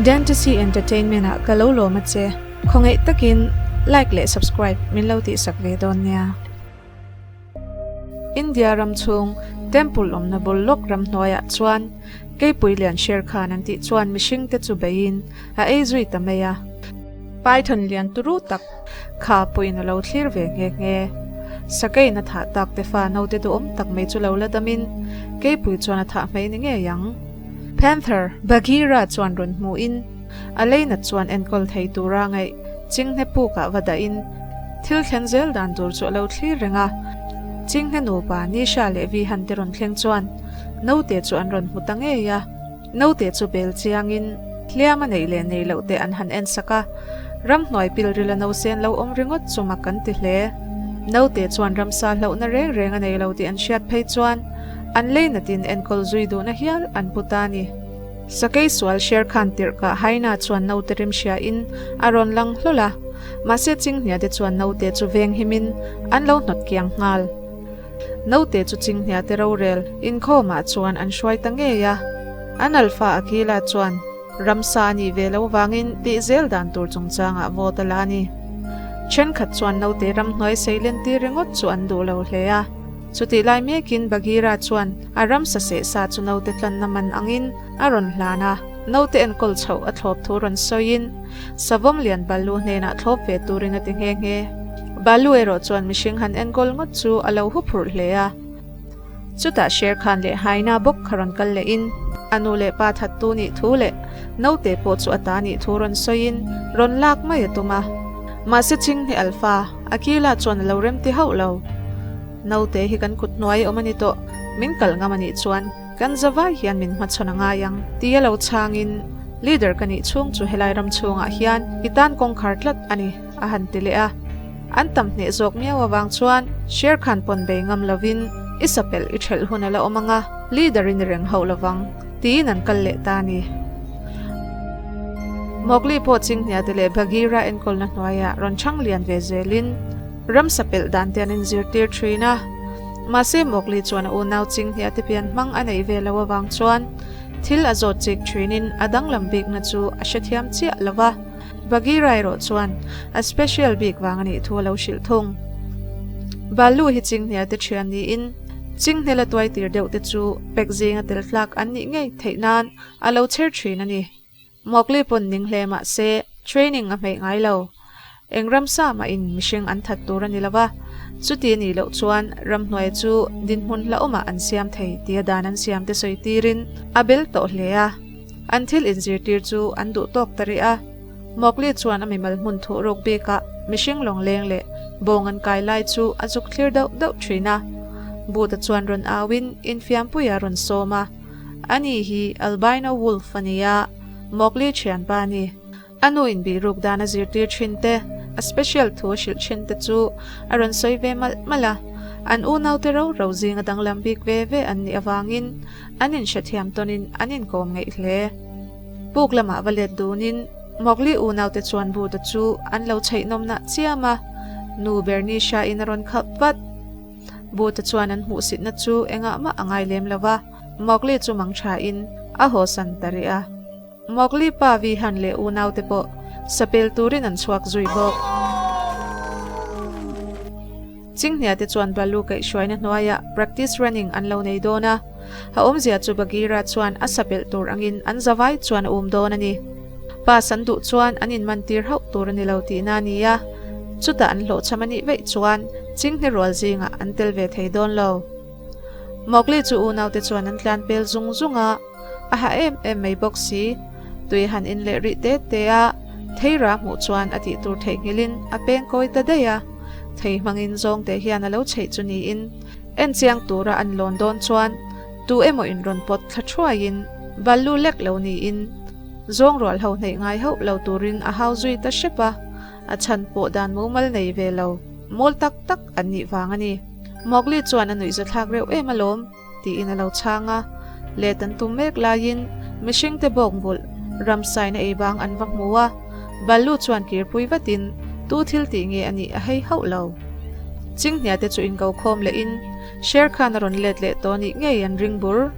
Dentisi Entertainment ah ka lo lawm a che, khawngaih takin like leh subscribe min lo tihsak ve dawn nia. India ram chhung Temple awmna bul lawk ram hnuaiah chuan Keipui lian Sher Khan an tih chuan mihring te chu beiin a ei zui ta mai a. Python lian turu tak kha pawhin a lo thlir ve nghe nghe. Sakeiin a thah tak te fa naute duhawm tak mai chu lo la damin Keipui chuan a thah hmei ni ngei ang. Panther, Bagheera chuan rawn hmuhin a leinat chuan enkawl thei tura ngaih Chinghne pukah va dahin thil thlen zel dan tur chu a lo thlir reng a. Chinghne nupa Nisha leh Vihan te rawn thleng chuan naute chu an rawn hmu ta ngei a. Naute chu bel chiangin hliam a neih leh neih loh te an han en sak a. Ramhnuai pilrila nausen lo awm ringawt chu mak an ti hle. Naute chuan ramsa hlauhna reng reng a nei lo tih an hriat phei chuan an leinatin enkawl zui duhna hial an pu ta a ni. Sakei sual Sher Khan tirh kah Haina chuan naute rim hria in a rawn lang hlawl a, mahse Chinghnia te chuan naute chu veng him in an lo hnawt kiang nghal. Naute chu Chinghnia te rorel inkhawm ah chuan an hruai ta ngei a, an alpha Akila chuan ramsa a nih ve lo vangin tih zel dan tur chungchang ah vote a la a ni. Thenkhat chuan naute ramhnuai seilen tir ringawt chu an duh lo hle a. Chutih lai mekin Bagheera chuan a ramsa seh sa chu naute tlanna man angin a rawn hlan a, naute enkawl chhoh a thlawp thu rawn sawiin Savawm lian Baloo hnenah thlawp ve turin a ti nghe nghe. Baloo erawh chuan mihring han enkawl ngawt chu a lo huphurh hle a. Chutah Sher Khan leh Hyena bawk kha rawn kal lehin a nu leh pa thattu nih thu leh naute pawh chu a ta nih thu rawn sawiin rawn lak mai a tum a. Mahse Chinghne Alpha, Akila chuan a lo remti hauh lo. Naute hi kan kut hnuai awm a ni tawh, min kalh ngam a nih chuan kan zavai hian min hmachhawn a ngai ang tia lo chhangin Leader ka nih chhung chu helai ram chhungah hian i tan kawngkhar tlat a ni a han ti leh a. An tam hneh zawk miau avang chuan Sher Khan pawn bei ngam lovin i sapelh i ṭhelh hun a la awm ang a, Leader i ni reng hauh lovang tiin an kal leh ta a ni. Mowgli pawh Chinghniate leh Bagheera enkawlna hnuaiah rawn chhang lian ve zelin, Ramsa pelh dan te an inzirtir thin a, mahse Mowgli chuan a unau chinghnia te pian hmang a neih ve lo avang chuan thil a zawt chik thinin a danglam bikna chu a hrethiam chiah lo va, Bagheera erawh chuan a special bik vang a nih thu a lo hrilh thung. Baloo hi chinghnia te thian niin chinghne la tuai tir deuh te chu pek zinga tel tlak an nih ngei theih nan a lo chher thin a ni. Mowgli pawn ning hle mah se training a hmeih ngai lo. Eng ramsa mah in mihring an that tur a ni lo va, chuti nih loh chuan ramhnuai chu dinhmun hlauhawmah an siam thei tia dan an siam te sawi tirin a bel tawh hle a. An thil inzirtir chu an duh tawk ta rih a. Mowgli chuan a mimal hmun thuh ruk bikah mihring lawngleng leh bawng an kai lai chu a zuk thlir dauh dauh thin a. Buta chuan rawn auin infiampuia rawn sawm a. Ani hi albino wolf a ni a, Mowgli thianpa a ni. A nu in bihruk dan a zirtir thin te, a special thu a hrilh thin te chu a rawn sawi ve malh malh a. An unaute ro ro zinga danglam bik ve ve an nih avangin an inhrethiam tawnin an inkawm ngeih hle. Puk lamah va let dunin Mowgli unaute chuan Buddha chu an lo chheihnawm nah chiam a, nu Bernisha in a rawn khalh vat. Buddha chuan an hmuhsitna chu engah mah a ngai lem lo va. Mowgli chu mang tha in a haw san ta rih a. Mowgli pa Vihan leh unaute pawh sapel turin an chhuak zui bawk. Chinghnia te chuan Baloo kaihhruaina hnuaiah practice running an lo nei dawn a. A awmzia chu Bagheera chuan a sapelh tur angin an zavai chuan a um dawn a ni. Pass an duh chuan an inman tir hauh tur a ni lo tihna a ni a. Chutah an hlawhchham a nih veih chuan Chinghne rual zingah an tel ve thei dawn lo. Mowgli chu unaute chuan an tlan pel zung zung a, a ha em em mai bawk si. Tui han in leh rih te te a, Theira hmuh chuan a tih tur theihnghilhin a peng kawi ta daih a. Thei hmangin zawngte hian a lo chheih chu niin en chiang tura an lawn dawn chuan tu emaw in rawn pawt thla thuaiin Baloo lek lo niin zawng rual ho hneih ngai hauh lo turin a hau zui ta hrep a, a chhan pawh dan mumal nei ve lo mawl tak tak an nih vang a ni. Mowgli chuan a nuihza thlak reuh em alawm, tiin a lo chhang a. Let an tum mek laiin mihringte bawk vulh ramsaina ei bang an va hmu a. Baloo chuan kirpui vatin tu thil tih nge a nih a hei hauh lo. Chinghnia te chu inko khawm lehin Sher Khan a rawn let leh tawh nih ngei an ring bur.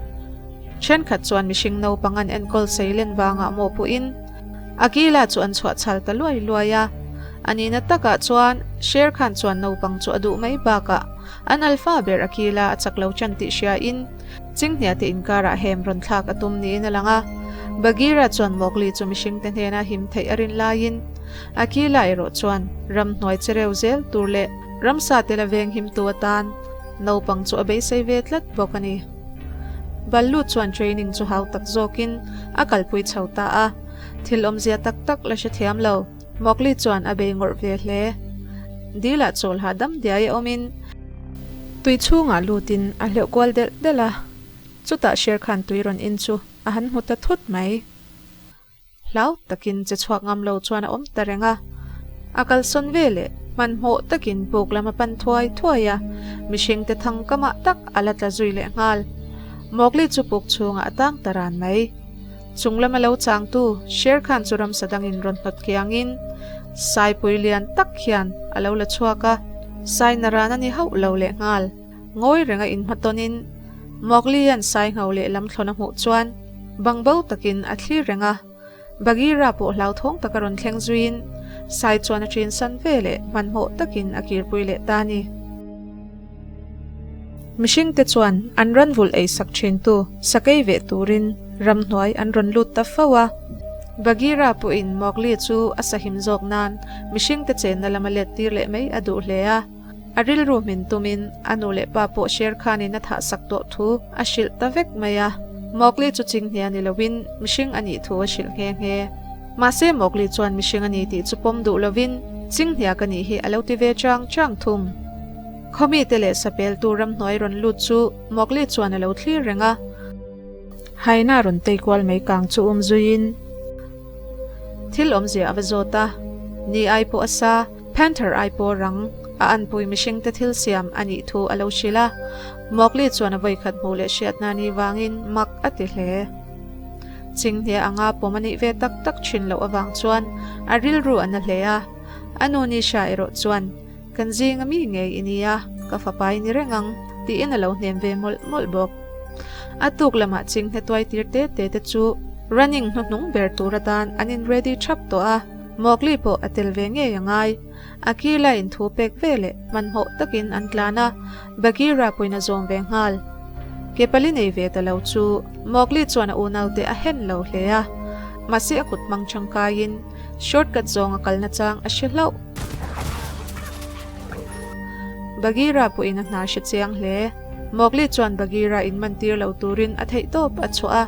Thenkhat chuan mihring naupang an enkawl sei len vangah mawhpuhin. Akila chu an chhuah chhal ta luai luai a. A nihna takah chuan Sher Khan chuan naupang chu a duh mai bakah an alpha ber Akila a chak lo chan tih hriain Chinghnia te inkarah hem rawn thlak a tum niin a lang a. Bagheera chuan Mowgli chu mihringte hnena him theih a rin laiin Akila erawh chuan ramhnuai che reu zel tur leh ramsa te la veng himtu atan naupang chu a beisei ve tlat bawk a ni. Ballu chuan training chu hau tak zawkin a kalpui chho ta a, thil awmzia tak tak la hrethiam lo. Mowgli chuan a bei ngawrh ve hle. Dil ah chawl hahdam diai a awmin tui chhungah lutin a hleuh kual delh delh a, chutah Sher Khan tui rawn in chu a han hmu ta thut mai. Hlau takin che chhuak ngam lo chuan a awm ta reng a, a kalsawn ve leh hmanhmawh takin puk lam a pan thuai thuai a, mihringte thang kamah tak a la tla zui leh nghal. Mowgli chu puk chhungah a tang ta ran mai. Chung lama lo changtu Sher Khan chu ramsa dangin rawn hnawt kiangin Saipui lian tak hian a lo la chhuak a, Sai naran a ni hauh lo lehnghal. Ngawi renga inhmatawnin Mowgli hian Sai ngho leh lam thlawn a hmuh chuan bangbo takin a thlir reng a, Bagheera pawh hlauthawng taka rawn thleng zuiin Sai chuan a ṭin san ve leh hmanhmawh takin a kirpui leh ta a ni. Mihringte chuan an ran vulh ei sak ṭhintu sakei veh turin ramhnuai an rawn lut ta fo a. Bagheera pawhin Mowgli chu a sahim zawk nan mihringte chenna lama let tir leh mai a duh hle a. A rilru hmin tumin a nu leh pa pawh Sher Khan-in a thah sak tawh thu a hrilh ta vek mai a. Mowgli chu chinghnia ni loin mihring a nih thu a hrilh nghe nghe. Mahse Mowgli chuan mihring a ni tih chu pawm duh lovin chinghnia ka nih hi a lo ti ve chang chang thung. Khawmite leh sapeltu ramhnuai rawn lut chu Mowgli chuan a lo thlir reng a. Hyena rawn tei kual mai kang chu um zuiin thil awmzia a va zawt a, Ni ai pawh a sa, Panther ai pawh rang, a anpui mihringte thil siam a nih thu a lo hrilh a. Mowgli chuan a vawikhat hmuh leh hriatna ni vangin mak a ti hle. Chinghnia anga pawm a nih ve tak tak thin loh avang chuan a rilru a na hle a. A nu Nisha erawh chuan Kan zinga mi ngei i nia, ka fapa i ni reng ang, tiin a lo hnem ve mawlh mawlh bawk. A tuk lamah chinghne tuai tir te te te chu running hnuhnung ber tur atan an in ready thap tawh a, Mowgli pawh a tel ve ngei a ngai. Akila in thu pek ve leh hmanhmawh takin an tlan a, Bagheera pawhin a zawm ve nghal. Ke pali nei ve ta lo chu Mowgli chuan a unaute a hen lo hle a, mahse a kut hmang tangkaiin shortcut zawng a kalna chang a hre hlauh. Bagheera pawhin a hna hre chiang hle. Mowgli chuan Bagheera in man tir lo turin a theih tawp a chhuah a.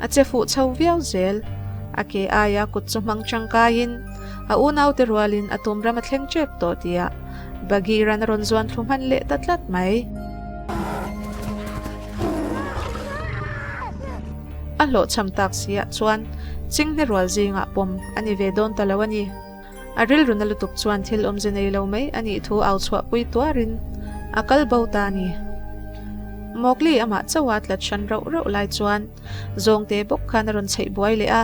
A che fuh chho viau zel. A ke aia kut chu hmang tangkaiin a unaute rualin a tum ram a thleng tep tawh tia Bagheera'n a rawn zuan thlu hman leh ta tlat mai. A hlawhchham tak siah chuan chinghne rual zingah pawm a ni ve dawn ta lo a ni. A rilru na lutuk chuan thil awmze nei lo mai a nih thu au chhuahpui tuarin a kal bo ta a ni. Mowgli amah chauha tlat hran rauh rauh lai chuan zawngte bawk khan a rawn chheih buai leh a,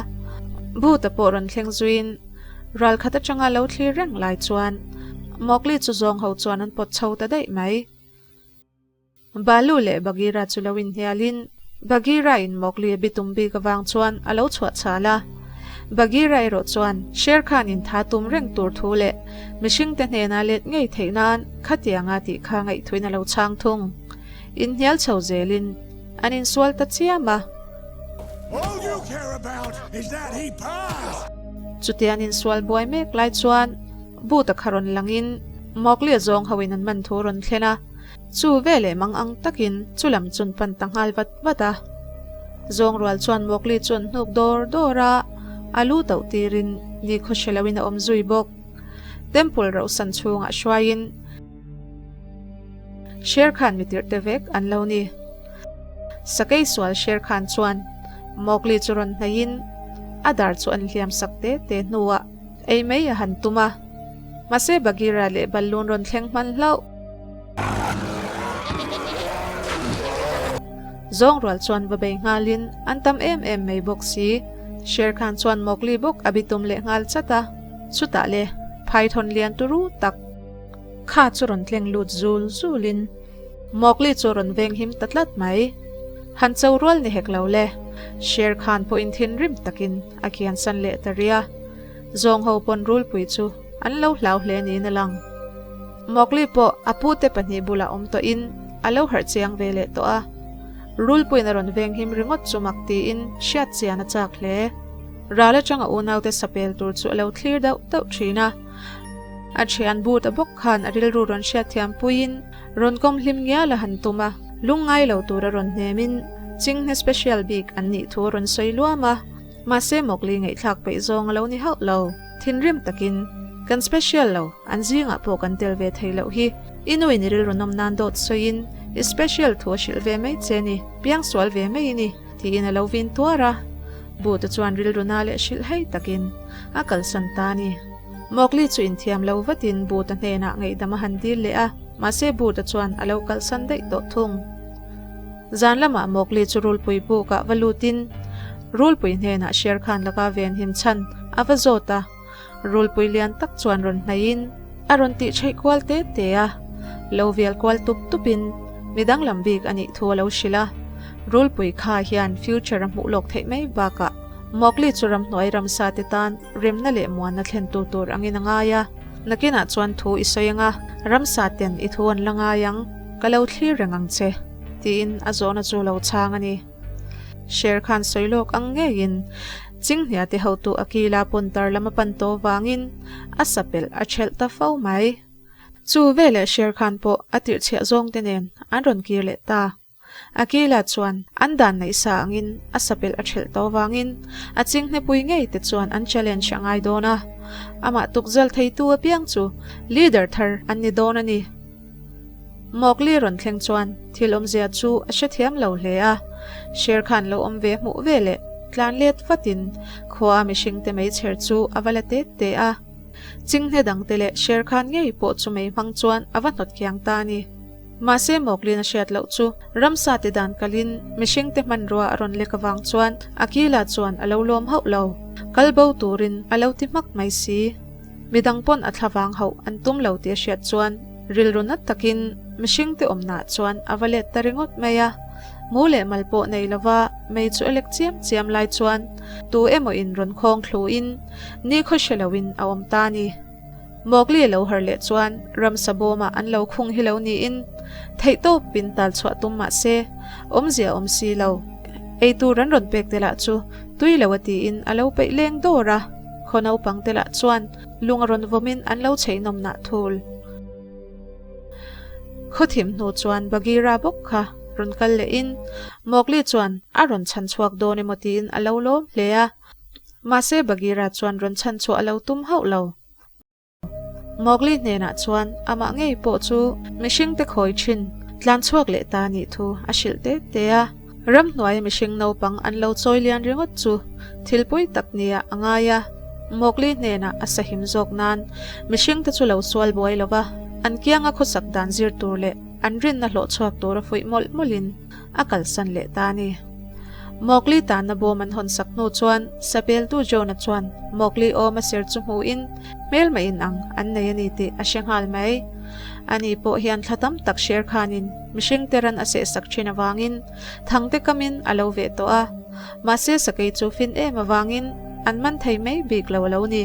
Buta pawh rawn thleng zuiin ral khat atanga lo thlir reng lai chuan Mowgli chu zawng ho chuan an pawt chho ta daih mai. Balu leh Bagheera chu lo inhnialin, Bagheera in Mowgli a bitum bik avang chuan a lo chhuah chhal a. Bagheera erawh chuan Sher Khan in tha tum reng tur thu leh mihringte hnena let ngei theih nan khatianga tih kha ngaihthuin a lo chhang thung. Inhnial chho zelin an insual ta chiam a. Chutia an insual buai mek lai chuan Buta kha rawn langin Mowgli a zawng hoin an man thu rawn thlen a. Chu veleh mang ang takin chu lam chun pan ta nghal vat vat a. Zawng rual chuan Mowgli chu an hnuk dawr dawr a, a lu tauh tirin ni khaw hre loin a awm zui bawk. Temple rauhsan chhungah hruaiin Sher Khan mi tirh te vek an lo ni. Sakei sual Sher Khan chuan Mowgli chu rawn hnaihin a dar chu an hliam sak te te hnuah ei mai a han tum a. Mahse Bagheera leh Balloon rawn thleng hman hlauh. Zawng rual chuan va bei nghalin an tam em em mai bawk si. Sher Khan chuan Mowgli bawk a bitum leh nghal chat a, chutah le Python lian turu tak kha chu rawn tleng lut zul zulin Mowgli chu rawn veng him ta tlat mai. Han cho rual ni hek lo le. Sher Khan pawhin thinrim takin a kiansan leh ta rih a. Zawng ho pawn rulpui chu an lo hlau hle niin a lang. Mowgli pawh a pute pahnih bulah awm tawhin a lo harh chiang ve leh tawh a. Rulpuiin a rawn venghim ringawt chu mak tiin hriat chian a chak hle. Ral atanga unaute sapel tur chu a lo thlir dauh dauh thin a. A thian but a bawk khan a rilru rawn hriatthiam puiin rawn kawm hlim ngial a han tum a, lungngai lo tura rawn hnemin Chinghne special bik an nih thu a rawn sawi luam a. Mahse Mowgli ngaihthlak peih zawng a lo ni hauh lo. Thinrim takin, Kan special lo, an zingah pawh kan tel ve thei loh hi. I nuin i rilru nawm nan dawt sawiin i special thu a hrilh ve mai che ni, piangsual ve mai i ni, tiin a lo vin tuar a. Buta chuan rilru na leh hrilh hei takin a kalsan ta a ni. Mowgli chu inthiam lo vatin Buta hnenah ngaihdam a han dil leh a, mahse Buta chuan a lo kalsan daih tawh thung. Zan lamah Mowgli chu rulpui bukah va lutin rulpui hnenah Sher Khan laka venhim chhan a va zawt a. Rulpui lian tak chuan rawn hnaihin a rawn tih theih kual te te a, lo vial kual tup tupin mi danglam bik a nih thu a lo hrilh a. Rulpui kha hian future a hmuh lawk theih mai bakah Mowgli chu ramhnuai ramsa te tan remna leh muanna thlentu tur angin a ngai a. Nakinah chuan thu i sawi anga ramsa ten i thu an la ngai ang, ka lo thlir reng ang che, tiin a zawhna chu lo chhang a ni. Sher Khan sawi lawk ang ngeiin Chinghnia te hotu Akila pawn tar lam a pan tawh vangin a sapelh a thelh ta fo mai. Chu veleh Sher Khan pawh a tirhchhiah zawng te nen an rawn kir leh ta. Akila chuan an dan neih sa angin a sapelh a thelh tawh vangin a Chinghne-pui ngei te chuan an challenge a ngai dawn a. Amah tukzal theitu apiang chu leader thar an ni dawn a ni. Mowgli rawn thleng chuan thil awmzia chu a hrethiam lo hle a, Sher Khan lo awm ve hmuh ve leh tlan let vatin khua mihringte meichher chu a va la tet te a. Chinghne dangte leh Sher Khan ngei pawh chu mei hmang chuan a va hnawt kiang ta a ni. Mahse Mowgli-in a hriat loh chu ramsa ti dan kalin mihringte hmanrua a rawn lek avang chuan Akila chuan a lo lawm hauh lo. Kal bo turin a lo ti hmak mai si. Midang pawn a thlavang hauh an tum lo tih a hriat chuan rilru nat takin mihringte awmnaah chuan a va let ta ringawt mai a. Mu leh mal pawh nei lova mei chu a lek chiam chiam lai chuan tu emaw in rawn khawng thluin nikhaw hre loin a awm ta a ni. Mowgli lo har leh chuan ramsa bawmah an lo khung hi lo niin theihtawpin tal chhuah tum mah se awmzia awm si lo. Eitur an rawn pek te lah chu tui lo a tiin a lo peih leng dawr a. Khaw naupang te lah chuan lung a rawn vawmin an lo chheih nawm nah thul. Khaw thim hnu chuan Bagheera bawk kha rawn kal lehin Mowgli chuan a rawn chhan chhuak dawn emaw tiin a lo lawm hle a. Mahse Bagheera chuan rawn chhan chhuah a lo tum hauh lo. Mowgli hnenah chuan amah ngei pawh chu mihringte khawi thin tlan chhuak leh ta nih thu a hrilh te te a. Ramhnuaia mihring naupang an lo chawi lian ringawt chu thil pawi tak nia a ngai a. Mowgli hnenah a sahim zawk nan mihringte chu lo sual buai lo va, an kianga khawsak dan zir tur leh an rinna hlawh chhuak tura fuih mawlh mawlhin a kalsan leh ta a ni. Mowgli tanna bawm an hawn sak hnu chuan sapeltu Jonah chuan Mowgli awm a ser chu hmuhin hmelma in ang an nei a ni tih a hre nghal mai. Ani pawh hian thla tam tak Sher Khan-in mihringte ran a sehsak thin avangin thangte kamin a lo veh tawh a. Mahse sakei chu fin em avangin an man thei mai bik lo a lo ni.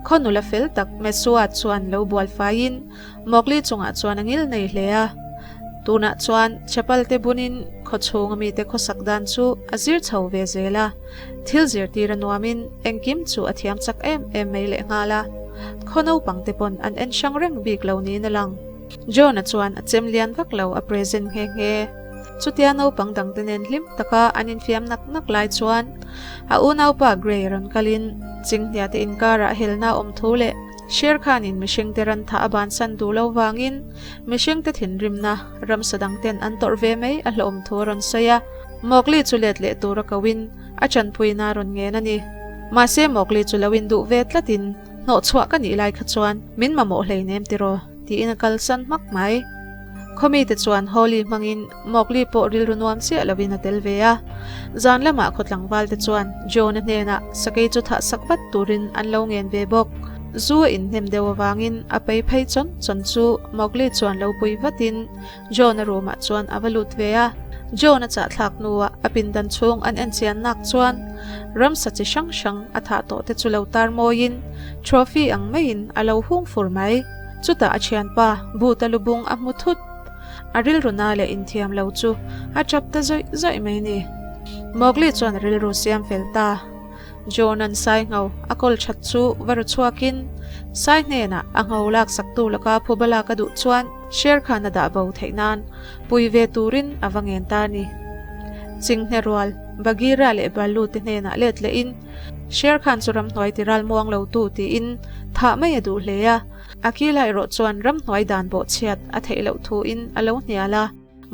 Khaw nula fel tak Messua chuan lo bual faiin Mowgli chungah chuan a ngil nei hle a. Tunah chuan chapal te bunin khaw chhunga mite khawsak dan chu a zir chho ve zel a. Thil zirtir a nuamin engkim chu a thiam chak em em mai leh nghal a. Khaw naupang te pawn an en hrang reng bik lo niin a lang. John-a chuan a chem lian vak lo a present nghe nghe. Chutia naupang dangte nen hlim taka an infiam nak nak lai chuan a unaupa Grey rawn kalin Chinghnia te inkarah helna awm thu leh Sher Khan-in mihringte ran thah a bansan duh lo vangin mihringte thinrimna ramsa dangten an tawrh ve mai a hlawm thu a rawn sawi a. Mowgli chu let leh tura koin a tanpuina a rawn ngen a ni. Mahse Mowgli chu lo induh ve tlatin hnawhchhuah ka nih lai kha chuan min mamawh hleinem tiraw tiin a kalsan hmak mai. Khawmite chuan Holi hmangin Mowgli pawh rilru nuam chiah loin a tel ve a. Zan lamah khaw tlangvalte chuan John-a hnenah sakei chu thah sak vat turin an lo ngen ve bawk. Zu a inhnem deuh avangin a pei phei chawn chawn chu Mowgli chuan lo pui vatin John-a room-ah chuan a va lut ve a. John a chahthlak hnuah a pindan chhung an enchian nak chuan ramsa chi hrang hrang a thah tawh te chu lo tar mawiin trophy ang maiin a lo hung fur mai. Chutah a thianpa Buta lubung a hmu thut. A rilru na leh inthiam lo chu a tap ta zawih zawih mai ni. Mowgli chuan a rilru siam fel ta. John-a'n sai ngho a kawl that chu va ru chhuakin sai hnenah a ngho laksaktu laka phuba lak a duh chuan Sher Khan a dah bo theih nan pui ve turin a va ngen ta a ni. Chinghne rual, Bagheera leh Baloo te hnenah let lehin Sher Khan chu ramhnuai ti ral muang lo tu tiin thah mai a duh hle a, Akila erawh chuan ramhnuai dan bawhchhiat a theih loh thuin a lo hnial a,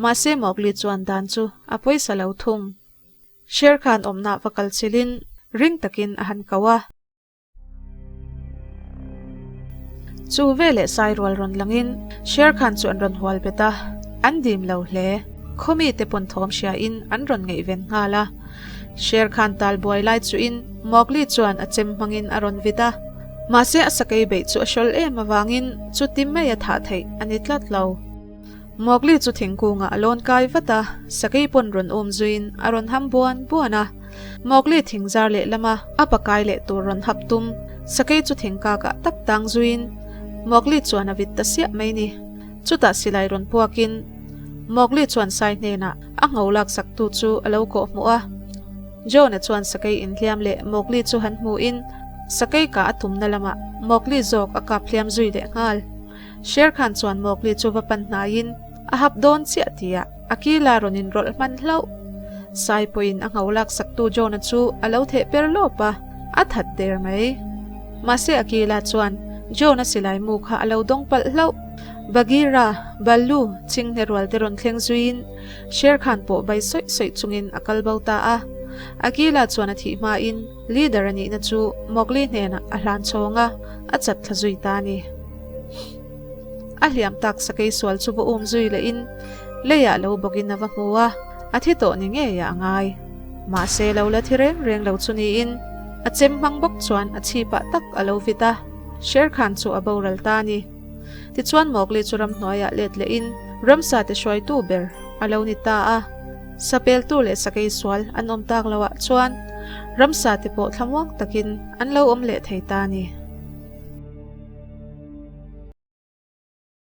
mahse Mowgli chuan dan chu a pawisa lo thung. Sher Khan awmna va kal chilhin ring takin a han ko a. Chu veleh sai rual rawn langin Sher Khan chu an rawn hual bet a, an dim lo hle. Khawmi te pawn thawm hriain an rawn ngaihven nghal a. Sher Khan tal buai lai chuin Mowgli chuan a chem hmangin a rawn vit a. Mahse a sakei beih chu a hrawl em avangin chuti mai a thah theih a ni tlat lo. Mowgli chu thingkungah a lawn kai vat a, sakei pawn rawn um zuiin a rawn ham buan buan a. Mowgli thing zar leh lama a pakai leh tur rawn hap tum, sakei chu thingkakah tak tang zuiin Mowgli chuan a vit ta siah mai ni. Chutah silai rawn puakin Mowgli chuan sai hnenah a ngho laksaktu chu a lo kawh hmuh a. John-a chuan sakei inhliam leh Mowgli chu han hmuhin sakei kah a tumna lamah Mowgli zawk a kap hliam zui leh nghal. Sher Khan chuan Mowgli chu va pan hnaiin a hap dawn chiah tia a kila rawn inrawlh hman hlauh. Sai pawhin a ngho laksaktu John-a chu a lo theh per lawp a, a that der mai. Mahse a kila chuan John-a silai mu kha a lo dawng palh hlauh. Bagheera, Baloo, Chinghne rual te rawn thleng zuiin Sher Khan pawh bai sawih sawih chungin a kal bo ta a. Akila chuan a thih hmain leader a nihna chu Mowgli hnenah a hlan chhawng a, a chat thla zui ta a ni. A hliam tak sakei sual chu va um zui lehin leiah lo bawkin a va hmu a, a thi tawh ni ngeiah a ngai. Mahse lo la thi reng reng lo chu niin a chem hmang bawk chuan a chhipah tak a lo vit a, Sher Khan chu a boral ta a ni. Tichuan Mowgli chu ramhnuaiah let lehin ramsa te hruaitu ber a lo ni ta a, sapeltu leh sakei sual an awm tak loah chuan ramsa te pawh thlamuang takin an lo awm leh thei ta a ni.